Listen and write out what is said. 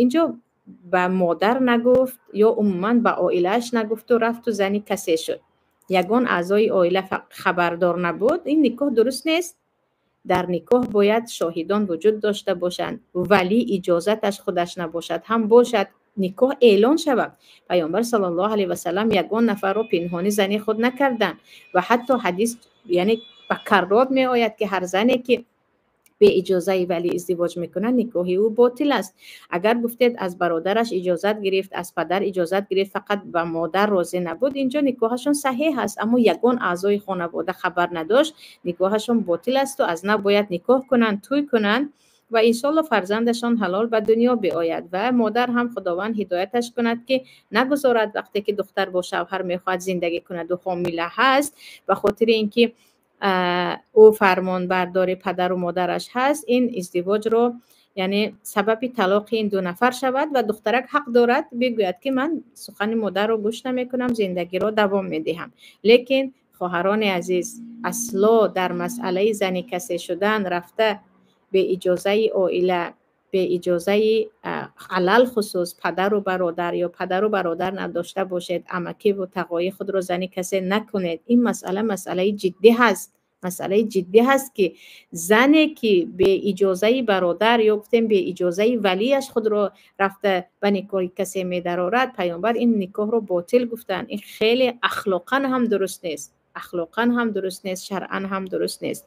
Инҷо ба модар нагуфт ё умуман ба оилааш нагуфту рафту зани касе шуд. Ягон аъзои оила хабардор набуд. Ин никоҳ дуруст нест. Дар никоҳ бояд шоҳидон вуҷуд дошта бошанд, валӣ иҷозаташ худаш набошад ҳам бошад, никоҳ эълон шавад. Паёмбар саллаллоҳу алайҳи васаллам ягон нафарро пинҳонӣ зани худ накарданд ва ҳатто ҳадис, яъне ба каррот меояд, ки ҳар зане ки бе иҷозаи валӣ издивоҷ мекунад, никоҳи ӯ ботил аст. Агар гуфтед, аз бародараш иҷозат гирифт, аз падар иҷозат гирифт, фақат ба модар розӣ набуд, инҷо никоҳашон саҳеҳ аст. Аммо ягон аъзои хонавода хабар надошт, никоҳашон ботил асту аз нав бояд никоҳ кунанд, тӯй кунанд ва иншолло фарзандашон ҳалол ба дунё биояд. Ва модар ҳам Худованд ҳидояташ кунад, ки нагузорад, вақте ки духтар бо шавҳар мехоҳад зиндагӣ кунаду ҳомила ҳаст, ба хотири ин ки ӯ фармонбардори падару модараш ҳаст, ин издивоҷро, яъне сабаби талоқи ин ду нафар шавад. Ва духтарак ҳақ дорад бигӯяд, ки ман сухани модарро гӯш намекунам, зиндагиро давом медиҳам. Лекин, хоҳарони азиз, асло дар масъалаи зани касе шудан рафта беиҷозаи оила, беиҷозаи алалхусус падару бародар ё падару бародар надошта бошед, амакиву тағои худро зани касе накунед. Ин масъала масъалаи ҷиддӣ ҳаст, масъалаи ҷиддӣ ҳаст, ки зане ки беиҷозаи бародар ё гуфтем беиҷозаи валияш худро рафта ба никоҳи касе медарорад, паёмбар ин никоҳро ботил гуфтанд. Ин хеле ахлоқан ҳам дуруст нест, ахлоқан ҳам дуруст нест, шаръан ҳам дуруст нест.